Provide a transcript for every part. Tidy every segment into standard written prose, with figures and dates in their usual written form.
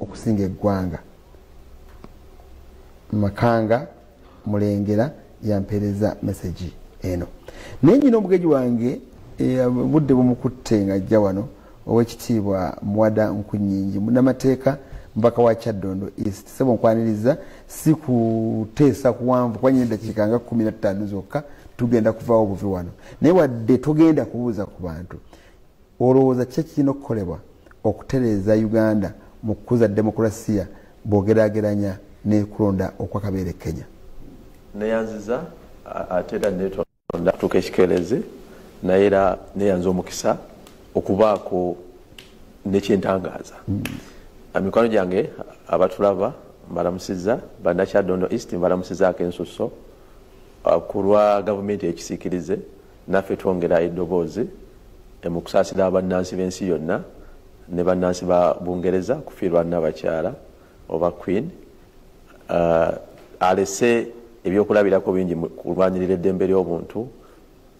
Okusinga eggwanga. Makanga Mulengera yampeereza message eno, naye nyina omugeji wange budde bumukutte nga ajja wano, Owekitiibwa Muwada Nkunyingi, munamateeka, mubaka wa Kyaddondo East. Sebo, nkwaniriza. Si kuteesa kuwanvu kuba nyina eddakiika nga 15 zokka, tugenda kuvaawo buvi wano, naye wadde togenda kubuuza ku bantu, olowooza ki ekirina okukolebwa okutereeza Uganda mu kukuza demokurasiya bw'ogeraageranya n'ekulonda okwakabeera e Kenya? Neyanziza ate era netonda kutuuka ekikeerezi, naye era neyanza omukisa okubaako nekyentangaaza. Mikwano gyange abatulaba, mbalamusiza. Bannakyadondo East, mbalamusizaako ensusso. Ku lwa gavumenti ekisiikirize, naffe twongera eddoboozi mu kusaasira bannansi b'ensi yonna ne bannansi ba Bungereza kufiirwa nnabakyala oba Queen. Alese ebyokulabirako bingi mu kulwanirira eddembe ly'obuntu,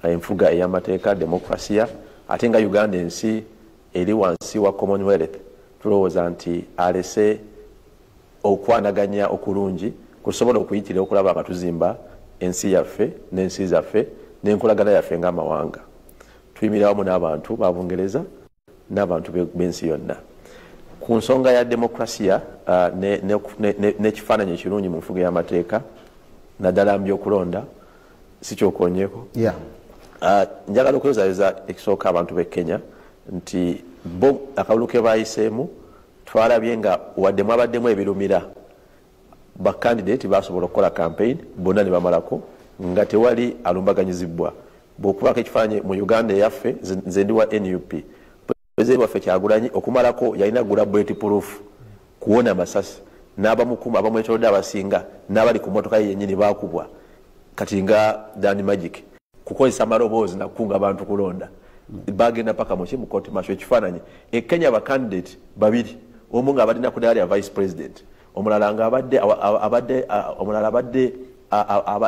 enfuga ey'amateeka, demokrasiya. Ate nga Uganda ensi eri wansi wa Commonwealth, tulowooza nti alese okwanaganya okulungi kusobola okuyitira okulaba nga tuzimba ensi yaffe n'ensi zaffe n'enkolagana yaffe ng'amawanga. Tuyimirira wamu n'abantu ba Bungereza n'abantu b'ensi yonna ku nsonga ya demokrasiya n'ekifaananyi ekirungi mu nfuga y'amateeka, naddala mu byokulonda. Si kyokonyeko? Yeah. Njagala okwezayoza ekisooka abantu b'e Kenya nti bo akalulu ke bayiseemu twalabye nga wadde mwabaddemu ebirumira, bakandidate basobola okukola campaign bonna ne bamalako nga tewali alumbaganyizibwa. Bwokubako ekifaananyi mu Uganda eyaffe, nze ndi wa NUP, Pulezidenti waffe Kyagulanyi okumalako yalina gula bullet proof kuwona amasasi, n'abamukuma abamwetolodde abasinga n'abali ku motoka ye yennyini bakubwa. Kati nga Dan Magic kukozesa amaloboozi nakukunga abantu kulonda, bagenda paka muki, mu court martial. Ekifaananyi e Kenya, bakandidate babiri, omu nga abadde nakudaala lya vice president, omulala nga abadde omulala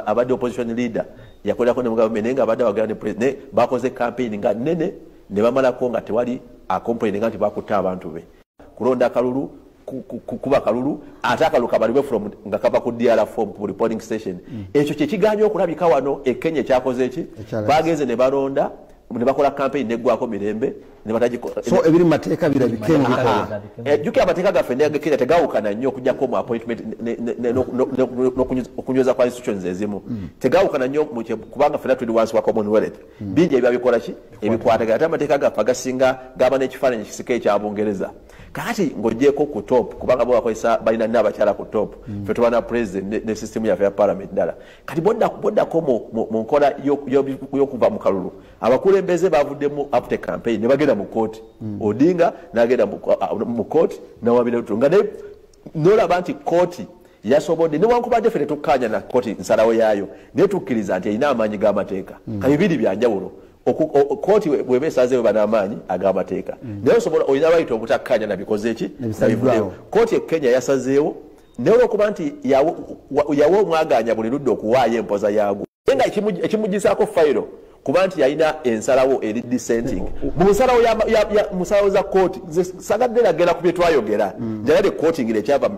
abadde opposition leader, yakolerako ne mu gavumenti, naye nga abadde awagala ne president, naye bakoze campaign nga nene ne bamalako nga tewali acomplaininga nti bakutte abantu be kulonda akalulu kuba kalulu, ate akalulu kabalibwe from nga kava ku DR form ku buli polling station. Ekyo kyekiganya okulabika wano e Kenya. Ekyakoze eki? Ekyalabise. Bagenze ne balonda ne bakola campaign neggwako mirembe ne So ebiri mu mateeka birabike mu bikolwa. Jjukira amateeka gaffe ne Kenya tegawukana nnyo, okujjako mu appointment okunyweza kwa institutions ezimu. Tegawukana nnyo kubanga ffenna tuli wansi wa Commonwealth. Bingi ebiba bikola ki, ebikwatagana. Ate amateeka gaffe agasinga gaba n'ekifaananyi ekisika ekya Bungereza. Kakati ng'ogyeko ku top, kubanga bo bakozesa balina n'abakyala ku top, ffe tuba na president ne system yaffe ya parliament ddala. Kati boddako mu nkola y'okuva mu kalulu, abakulembeze bavuddemu after campaign ne bagenda mu kooti. Odinga n'agenda mu kooti nawabira Ruto, nga naye nolaba nti kooti yasobodde, newankubadde ffe tetukkaanya na kooti nsalawo yaayo, naye tukkiriza nti erina amaanyi g'amateeka. Kati bibiri byanjawulo. Kooti bweba esazeewo eba n'amaanyi ag'amateeka, naye osobola olina right obutakkaanya nabikoze eki. Nebisaliddwawo. Nabivuddeyo. Kooti e Kenya yasazeewo, naye olwokuba nti yawa omwaganya buli ludda okuwaayo empoza yaagwo, naye nga ekimugisaako fayiro kuba nti yalina ensalawo eri dissenting mu nsalawo mu nsalawo za kooti. Nze sagadde nagenda ku bye twayogera, njagala ekooti ngira ekyava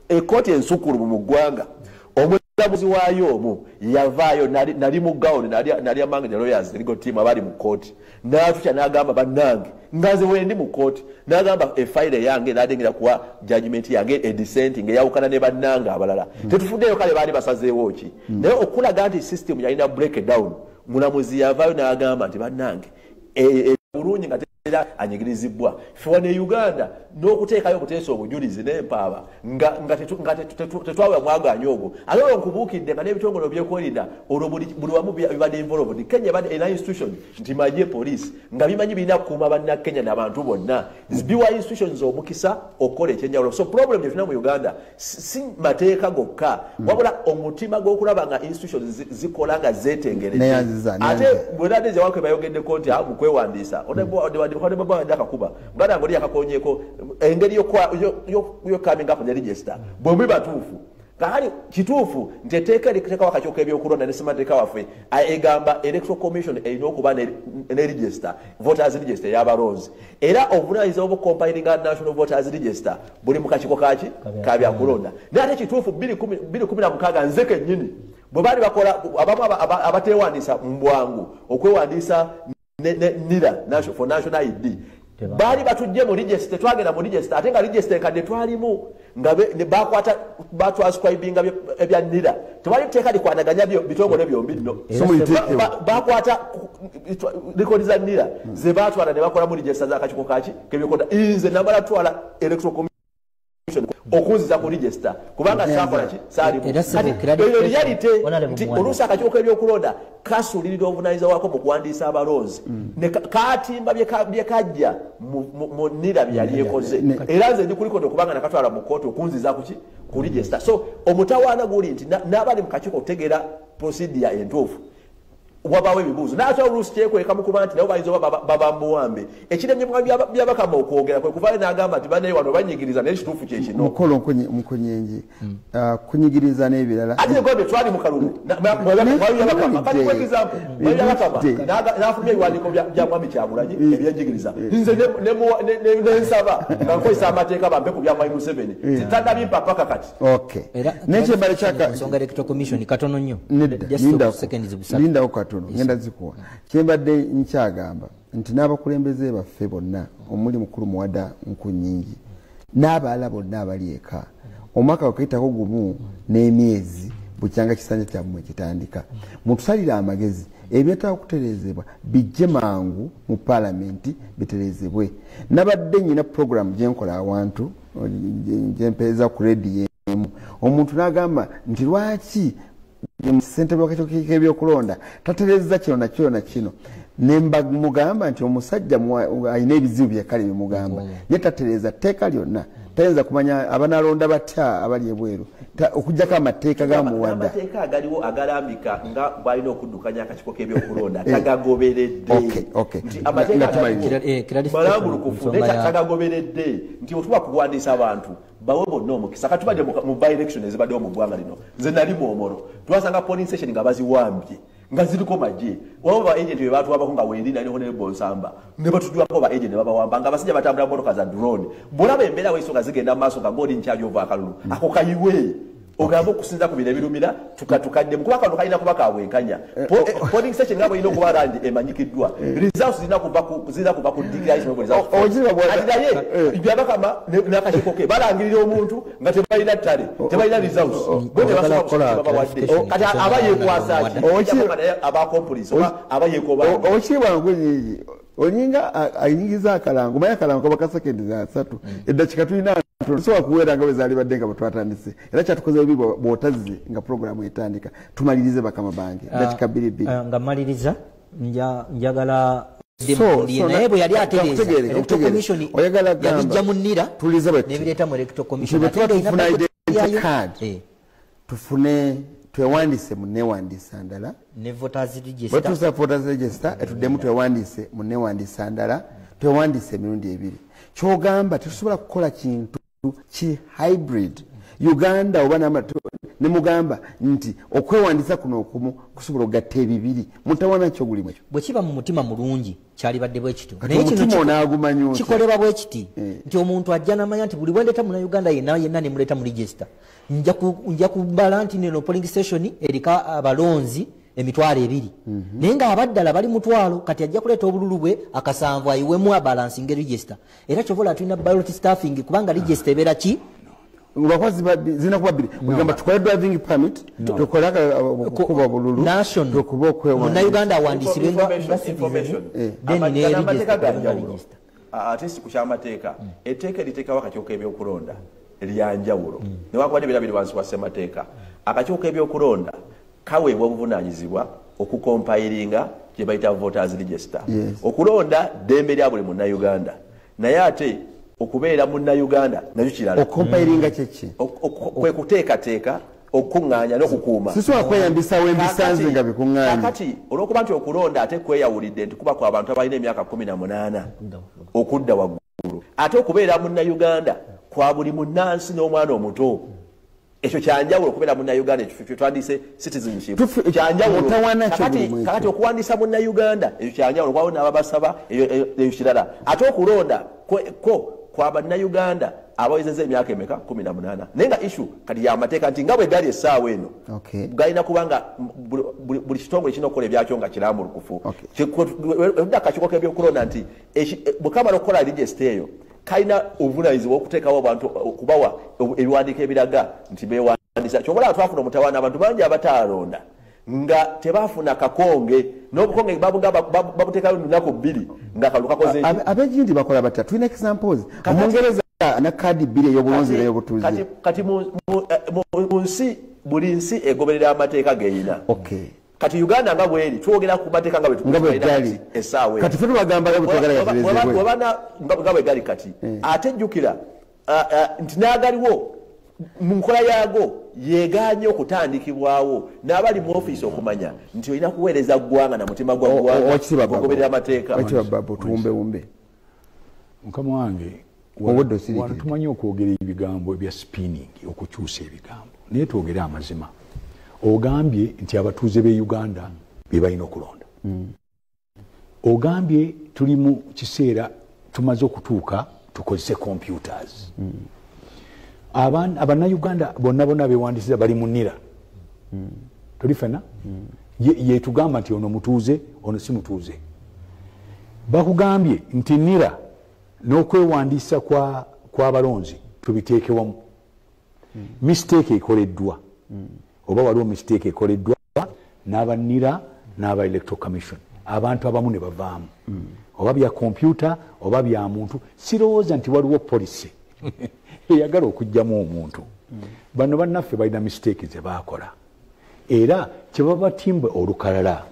ekooti ensukulumu mu ggwanga. Omulamuzi waayo omu yavaayo, nali mu gawuni, nali among the lawyers, legal team abali mu kooti, n'atutya n'agamba, "Bannange, nga nze wendi mu kooti," n'agamba, "efayiro eyange nadengera kuwa judgment yange edissenting, eyawukana ne bannange abalala." Tetufuddeyo kale baali basazeewo ki, naye okulaga nti system yalina breakdown, mulamuzi yavaayo n'agamba nti, "Bannange, bulungi nga era anyigirizibwa." Ffe wano e Uganda n'okuteekayo obuteesa obujulizi n'empaaba nga tetwawa mwaganya ogwo. Ate olwo nkubuukidde nga n'ebitongole obyekwerinda olwo buli wamu bibadde involved. Kenya ebadde erina institution nti magye, police, nga bimanyi birina kukuuma bannakenya n'abantu bonna, biwa institutions omukisa okukola ekyenjawulo. So problem gyetulina mu Uganda si mateeka gokka, wabula omutima gw'okulaba nga institutions zikola nga zeetengeredde. Neyanziza, Ate neyanziza. bwenadde wake bayogeddeko nti mu kwewandiisa wadde akakuba muganda nga oli yakakonyeko engeri yo coming up ne register bwe muli batuufu. Kakati kituufu nti etteeka eriteekawo akakiiko k'ebyokulonda ne ssemateeka waffe egamba Electoral Commission erina okuba ne register, voters register ey'abalonzi, era obuvunaanyizibwa bw'okucompilinga National Voters Register buli mu kakiiko kaki kabyakulonda. Naye ate kituufu 2016 nze kennyini bwe baali bakola abamu abateewandiisa mu bwangu okwewandiisa NIRA for National ID, baali batujje mu register, twagenda mu register ate nga register enkadde twalimu nga bakwata batranscribinga ebya NIRA, tewali tteeka likwanaganya bitongole byombi nno. Bakwata rekodi za NIRA ze baatwala ne bakola mu register z'akakiiko kaki k'ebyokulonda. Nze namala twala Electoral Commission okunziza ku register kubanga saakola ki saalimu. Eyo reality nti oluusi akakiiko k'ebyokulonda kasuulirira obuvunaanyizibwa bwako mu kuwandiisa abalonzi katimba bye kajja mu NIRA bye yali ekoze, era nze ndi kulikondo kubanga nakatwala mu kkooti okunziza kuki ku register. So omutawaana guli nti n'abali mu kakiiko okutegeera procedure entuufu wabaawo ebibuuzo, naate oluusi kyekweka mu kuba nti nabo bayinza oba baba muwambe. Ekiremye Byabakama okwogera kwe kuvaayo n'agamba nti bannaye wano banyigiriza, naye ekituufu kye kino. Mukolo Nkunyingi kunyigiriza n'ebirala. Ate gombe twali mu kalulu Byabakama, kati for example Byabakama n'afulumya ebiwandiiko bya Mwami Kyagulanyi ebyenjigiriza, nze nensaba nga nkozesa amateeka bampe ku bya Mwami Museveni, tannabimpa paka kati. Okay, n'ekyembale kyaka nsonga Electoral Commission katono nnyo, lindawo katono ngenda zikuwa. Kyembadde nkyagamba nti n'abakulembeze baffe bonna omuli mukulu Muwada Nkunyingi n'abalala bonna abali eka, omwaka gwakayitako gumu n'emyezi bukyanga kisanja kyammwe kitandika, mutusalire amagezi ebyetaaga okutereezebwa bijje mangu mu paalamenti bitereezebwe. Nabadde nnyina puroguramu gyenkola awantu gyempeereza ku rediyo emu, omuntu n'agamba nti lwaki ssentebe w'akakiiko k'ebyokulonda tatereeza kino na kino na kino, ne mugamba nti omusajja alina ebizibu byekale bimugamba, naye tatereeza tteeka lyonna, tayinza kumanya abanalonda batya abali ebweru okuggyako amateeka ga Muwada. Amateeka agaliwo agalambika nga bw'alina okuddukanya akakiiko k'ebyokulonda tagagoberedde. Nti amateeka malambulukufu naye tagagoberedde nti otuba kuwandiisa abantu bawe bonna omukisa. Kati tubadde mu by-election ezibaddewo mu ggwanga lino, nze nali mu Omoro, twasanga polling station nga baziwambye nga ziriko magye, waba ba agent be baatwabako nga wendi nali Honorable Nsamba ne batujwako ba agent ne babawamba nga abasajja batambula mmotoka za drone. Bw'olaba embeera weeso nga zigenda mu maaso nga ng'oli nkyali ova akalulu ako kayiwe ogamba okusinza ku bino ebirumira tukatukadde kuba kano kalina kuba ka bwenkanya. Polling station nga bw'erina okuba randi emanyikiddwa, results zirina kuva ku declaration of results. Ati naye Byabakama n'akakiiko ke balangirira omuntu nga tebalina ttale, tebalina results, bo tebasobola kusoma babawadde. Kati aba yeekwasa ki? Naye aba accomplice oba aba yeekoba. Oweekitiibwa Nkunyingi olinga ayingiza akalango, maye akalango kaba ka sekendi za 3, eddakiika tulina tosobola kuweera nga bwe zaali badde nga bwe twatandise, era kyatukoze bibi bw'otazze nga puroguramu etandika. Tumalirize bakama bange eddakiika 2. Nga mmaliriza njagala naye bwe yali atereeza Electoral Commission yabijja mu NIRA n'ebireeta mu Electoral Commission. Bwe tuba tufuna identity card tufune twewandiise mu neewandiisa ndala ne voters register, bwe tusa voters register etuddemu twewandiise mu neewandiisa ndala, twewandiise emirundi 2. Kyogamba tetusobola kukola kintu ki hybrid Uganda oba ne mugamba nti okwewandiisa kuno okumu kusobola okugatta ebibiri, mutawaana ki ogulimu ekyo? Bwe kiba mu mutima mulungi kyalibadde bwe kityo, naye kino onaagumanyi otya? Kikolebwa bwe kiti nti omuntu ajja n'amanya nti buli bwe ndeeta Munnayuganda yenna yenna ne muleeta mu register, nja kubala nti neno polling station eriko abalonzi 20,000, naye ng'abaddala bali 1,000. Kati ajja kuleeta obululu bwe akasanvu ayiwemu abalansinga register. Era kyova olaba tulina ballot staffing kubanga register ebeera ki? Zirina kuba bbiri. Ogamba tukole driving permit, tukole okukuba bululu, tukube okwewandiisa. Munnayuganda awandiisibwe nga citizen, then ne register. Ate si ku kyamateeka, etteeka eriteekawo akakiiko k'ebyokulonda lya njawulo newankubadde bira biri wansi wa ssemateeka. Akakiiko k'ebyokulonda kaweebwa obuvunaanyizibwa okucompilinga kye bayita voters register. Okulonda ddembe lya buli munnayuganda, naye ate okubeera munnayuganda nakyo kirala. Okucompilinga kyeki? Kwe kuteekateeka, okukuŋŋaanya n'okukuuma. Sisobola kweyambisa wembisanze nga bikuŋŋaanye. Kakati olw'okuba nti okulonda ate kweyawulidde nti kuba ku abantu abalina emyaka 18 okudda waggulu, ate okubeera munnayuganda kwa buli munnansi n'omwana omuto. Ekyo kyanjawulo okubeera munnayuganda, ekyo twandise citizenship kyanjawulo. Kakati okuwandiisa munnayuganda ekyo kyanjawulo, kwawo n'ababasaba eyo kirala. Ate okulonda ko kwa bannayuganda abawezezza emyaka emeka 18, naye nga issue kati yamateeka nti nga bwe gali essaawa eno galina kubanga buli kitongole kirina okukola ebyakyo nga kirambulukufu. Edda akakiiko k'ebyokulonda nti bwe kamala okukola register eyo kalina obuvunaanyizibwa okuteekawo abantu okubawa ebiwandiiko ebiraga nti beewandiisa. Ky'obalaba twafuna omutawaana, abantu bangi abataalonda nga tebafuna kakonge, n'obukonge babuteekayo lunaku 2 nga akalulu kakoze. Ab'egindi bakola batya? Tulina examples. Omungereza na kaadi 2 ey'obulonzi n'ey'obutuuze. Kati mu nsi, buli nsi egoberera amateeka geyina. Kati Uganda nga bweri twogera ku mateeka nga bwe gali essaawa kati ffe tubagamba nga bwe gali kati. Ate jjukira nti n'agaliwo mu nkola yaago yeeganye okutandikibwawo n'abali mu ofiisi okumanya nti olina kuweereza ggwanga na mutima gwa ggwanga ogoberera amateeka. Tuwumbewumbe mukama wange, wano tumanyi okwogera ebigambo ebya spinning, okukyusa ebigambo, naye twogere amazima. Ogambye nti abatuuze b'e Uganda be balina okulonda. Ogambye tuli mu kiseera tumaze okutuuka tukozese computers. Abannayuganda bonna bonna bewandiisiza bali mu NIRA. Tuli ffenna? Yetugamba nti ono mutuuze, ono si mutuuze. Bakugambye nti NIRA n'okwewandiisa kw'abalonzi tubiteeke wamu. Mistake ekoleddwa. Oba waliwo mistake ekoleddwa n'aba NIRA n'aba Electoral Commission, abantu abamu ne bavaamu, oba bya kompyuta oba bya muntu. Sirowooza nti waliwo policy eyagala okuggyamu omuntu. Bano bannaffe balina mistake ze baakola, era kyebaba batimba olukalala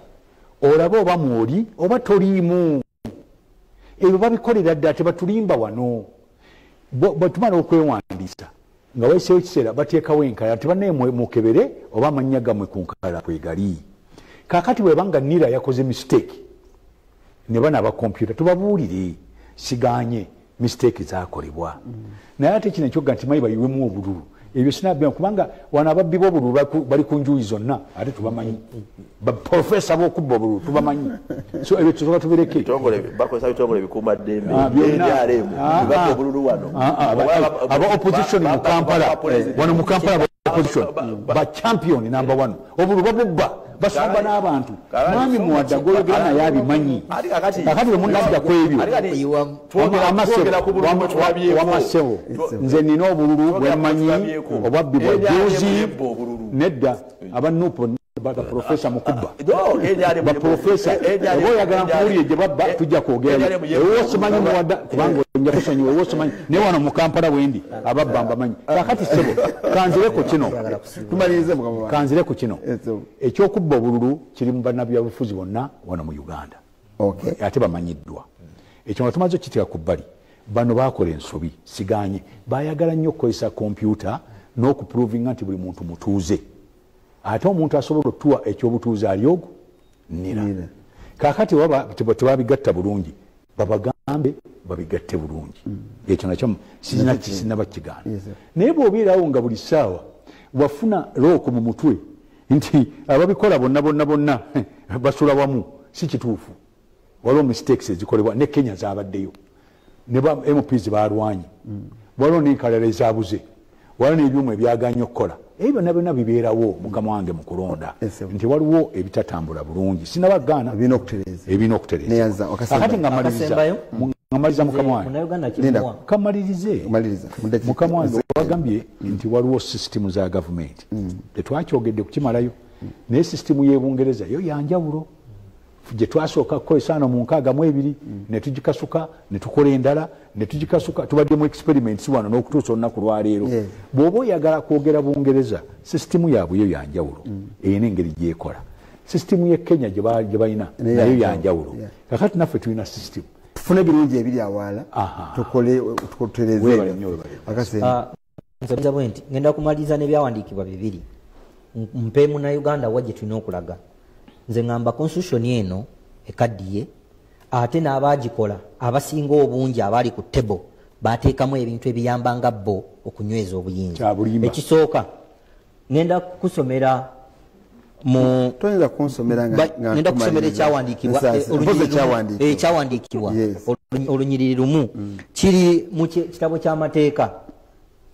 olabe oba mwoli oba toliimu. Ebyo babikolera ddala, tebatulimba wano. Bwe tumala okwewandiisa nga wayiseewo ekiseera bateekawo enkalala, tebannaye mukebere oba amannya gammwe ku nkalala kwegali. Kaakati bwebanga NIRA yakoze mistake ne bano aba kompyuta tubabuulire, siganye mistake zakolebwa. Naye ate kino ekyoga nti mayi bayiwemu obululu, ebyo sinabya, kubanga wano ababbi b'obululu bali ku njuyi zonna, ate tubamanyi. Baprofesa b'okubba obululu tubamanyi. So ebyo tusobola tubireke. Bakozesa bitongole bikuumaddembe, NRM bibadde obululu wano. Aba opposition mu Kampala, wano mu Kampala opposition ba champion number 1, obululu babubba, basamba n'abantu. Mwami Muwadda gw'oyogera naye abimanyi. Kakati bwe munajja ku ebyo wamasebo, nze nina obululu bwemmanyi obwabbibwa juzi nedda aba NUP baprofesa mukubba, baprofesa oba oyagala nkuwulire gye babba tujja kwogerayo. Ewo simanyi Muwadda kubanga nja kusonyiwa, ewo simanyi naye wano mu Kampala bwendi ababba mbamanyi. Kakati ssebo kanzire ku kino, kanzire ku kino ekyokubba obululu kiri mu bannabyabufuzi bonna wano mu Uganda, ate bamanyiddwa. Ekyo nga tumaze okukiteeka ku bbali, bano baakola ensobi siganye, baayagala nnyo okukozesa kompyuta n'okuprovinga nti buli muntu mutuuze. Ate omuntu asobola okutuwa ekyobutuuze ali ogwo NIRA. Kaakati tebabigatta bulungi, babagambe babigatte bulungi. Ekyo nakyo sinaba kigaana. Naye bw'obeerawo nga buli ssaawa wafuna looko mu mutwe nti ababikola bonna bonna bonna basula wamu, si kituufu. Waliwo mistakes ezikolebwa, ne Kenya zabaddeyo, ne ba MPs balwanye, waliwo n'enkalala ezabuze, waliwo n'ebyuma ebyaganye okukola. Ebyo byonna byonna bibeerawo mukama wange mu kulonda, nti waliwo ebitatambula bulungi. Sinabagaana ebirina okutereeza. Kakati nga maliriza mukama wange, kamalirize mukama wange, wagambye nti waliwo sisitimu za gavumenti, tetwakyogedde kukimalayo, naye sisitimu y'Ebungereza yo yanjawulo gye twasooka kukozesa ano mu 62 ne tugikasuka ne tukola endala ne tugikasuka. Tubadde mu experiments wano n'okutuusa olunaku lwaleero. Bw'oba oyagala kwogera Bungereza, sisitimu yaabwe yo yanjawulo, erina engeri gyekola. Sisitimu y'e Kenya gye balina nayo yanjawulo. Kakati naffe tulina sisitimu, tufune ebirungi ebiri awaala tukole tutereze. Nze bwe nti ngenda kumaliriza n'ebyawandiikibwa bibiri mpe munnayuganda wa gye tulina okulaga. Nze ngamba constitution eno ekaddiye, ate n'abaagikola abasinga obungi abaali ku table bateekamu ebintu ebiyamba nga bo okunyweza obuyinza. Ekisooka, Ngenda kusomera mu toyinza kunsomera nga ngenda kusomera ekyawandiikibwa ekyawandiikibwa olunyiriri lumu kiri mu kitabo ky'amateeka,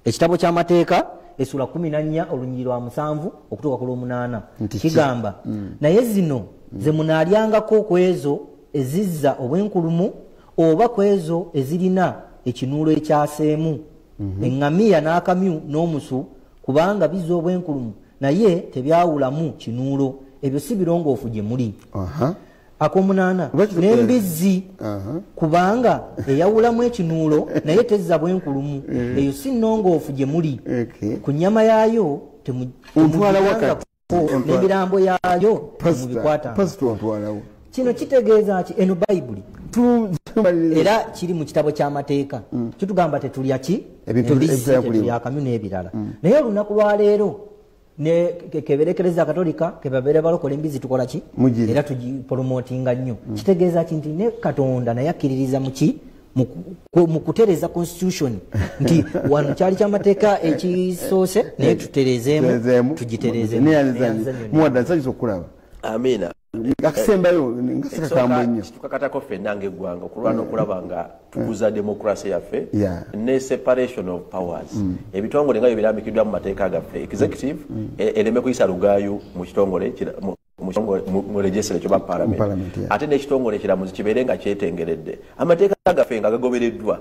ekitabo ky'amateeka essula 14 olunyiriri lwa 7 okutuuka ku lw'omunaana kigamba naye zino ze munaalyangako ku ezo ezizza obwenkulumu oba ku ezo ezirina ekinuulo ekyaseemu eŋŋamiya n'akamyu n'omusu kubanga bizza obwenkulumu naye tebyawulamu kinuulo, ebyo si birongoofu gye muli. Akomunaana n'embizzi kubanga eyawulamu ekinuulo naye tezza bwenkulumu, eyo si nnongoofu gye muli. Ku nnyama yaayo temugirangako n'emirambo yaayo temubikwatanga. Kino kitegeeza ki? Eno Bayibuli era kiri mu kitabo ky'amateeka kitugamba tetulya ki embizzi, tetulya akamyu n'ebirala. Naye olunaku lwaleero ne keberekereza Katolika kebabeere balokola embizi tukola ki era tugipromotinga nnyo. Kitegeeza ki? Nti ne Katonda naye akkiririza muki mu kutereza constitution nti wano kyali kyamateeka ekisoose naye tuterezeemu tugiterezeemu. Muwadda nsanyusa okulaba. Amiina. Akusembayo ngasakakambwe nnyo. Kitukakatako ffenna ng'eggwanga okulwana okulaba nga tukuza demokrasi yaffe ne separation of powers. Ebitongole nga byo birambikiddwa mu mateeka gaffe, executive ereme kuyisa lugaayu mu kitongole mu legislature oba parliament, ate n'ekitongole ekiramuzi kibeere nga kyetengeredde. Amateeka gaffe nga gagobereddwa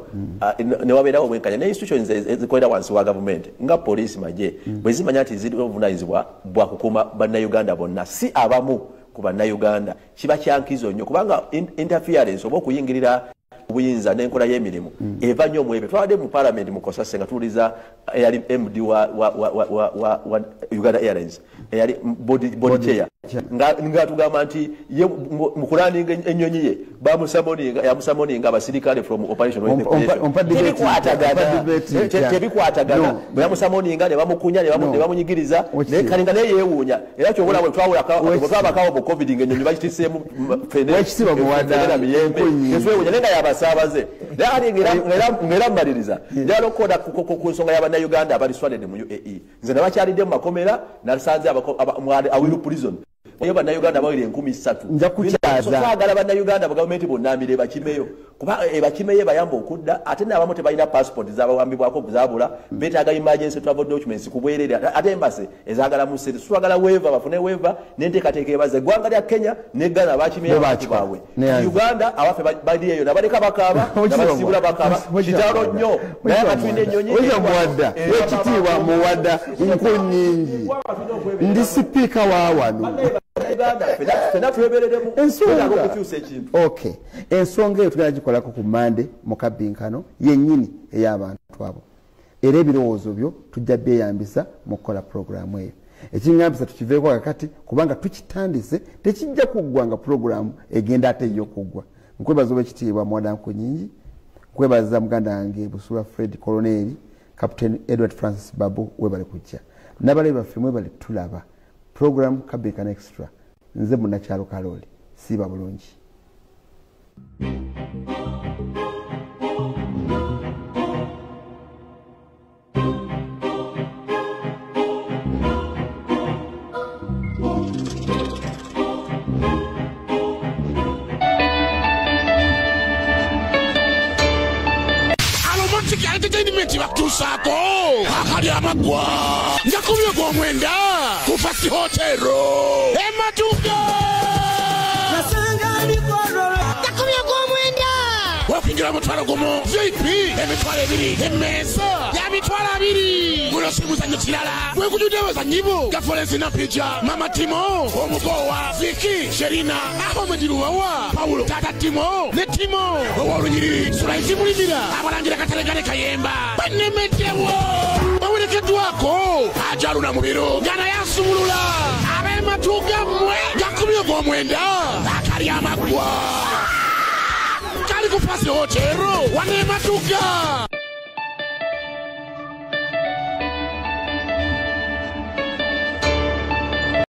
ne wabeerawo obwenkanya ne institutions ezikolera wansi wa gavumenti nga poliisi, magye bwe zimanya nti zirina obuvunaanyizibwa bwa kukuuma bannayuganda bonna, si abamu ku bannayuganda. Kiba kyankizo nnyo kubanga interference oba okuyingirira obuyinza n'enkola y'emirimu eva nnyo mu ebyo. Twabadde mu parliament mu Kosase nga tuwuliza eyali MD wa Uganda Airlines eyali board chair nga tugamba nti ye mu kulaninga ennyonyi ye yamusamoninga abasirikale from operation tebikwatagana, bwe yamusamoninga ne bamukunya ne bamunyigiriza naye kalinga naye yeewuunya. Era kyobola bwe twabakawo mu COVID ng'ennyonyi bagitiseemu miyembe tetwewuunya naye nga yabasaabaze. Naye ng'era mmaliriza njagala okukola ku nsonga y'abannayuganda abali stranded mu UAE. Nze nabakyalidde mu makomera nasanze Awiru prison eyo bannayuganda bawera 3,000. Nja kukyaza twagala bannayuganda gavumenti bonna mire bakimeyo kuba bakimeyo bayamba okudda, ate n'abamu tebalina passport zabawambibwako zabula, beetaaga emergency travel documents ku bwereere, ate embassy ezaagala mu ssente. Twagala waiver, bafune waiver n'enteekateeka ebaza. Eggwanga lya Kenya ne Ghana bakimeyo abantu baabwe. Uganda abaffe bali eyo nabaleka bakaaba nabasiibula bakaaba kitalo nnyo, naye batulina ennyonyi. Muwadda wekitiibwa, Muwadda nkunnyingi, ndi sipiika wa wano. Ensonga eyo tugenda gikolako ku Mande mu kabbinkano yennyini ey'abantu abo, era ebirowoozo byo tujja byeyambisa mu kukola puroguraamu eyo. Ekiŋŋambisa tukiveeko kakati kubanga tukitandise, tekijja kuggwa nga puroguraamu egenda ate ey'okuggwa. Nkwebaza owekitiibwa Muwadda Nkunnyingi, nkwebaza muganda wange Busuulwa Fred Colonel, Captain Edward Francis Babu, webale kujja. N'abalabi baffe mwebale tulaba program Kabbinkano Extra. Nze munnakyalo Kalooli, siiba bulungi. Entertainment bakutuusaako akali amaggwa nga 19 ku Fast Hotel Ematuga. Okuyingira 50,000 VIP 20,000 emmeeza ya 20,000. Guno si muzannyo kirala gwekujjudde abazannyi bo nga Florence Nampija, Mama Timo, Omugowa, Viki, Sherina, Ahmed Luwawa, Paulo, Tata Timo ne Timo ow'olunyiriri Sulaiti Mulimira, abalangira Kateregane Kayemba banemeddewo bawerekeddwako Ajaluna Mubiro nga naye asumulula ab'ematuga mmwe nga 19 akali amaggwa kali ku Fast Hotel wane Matuga.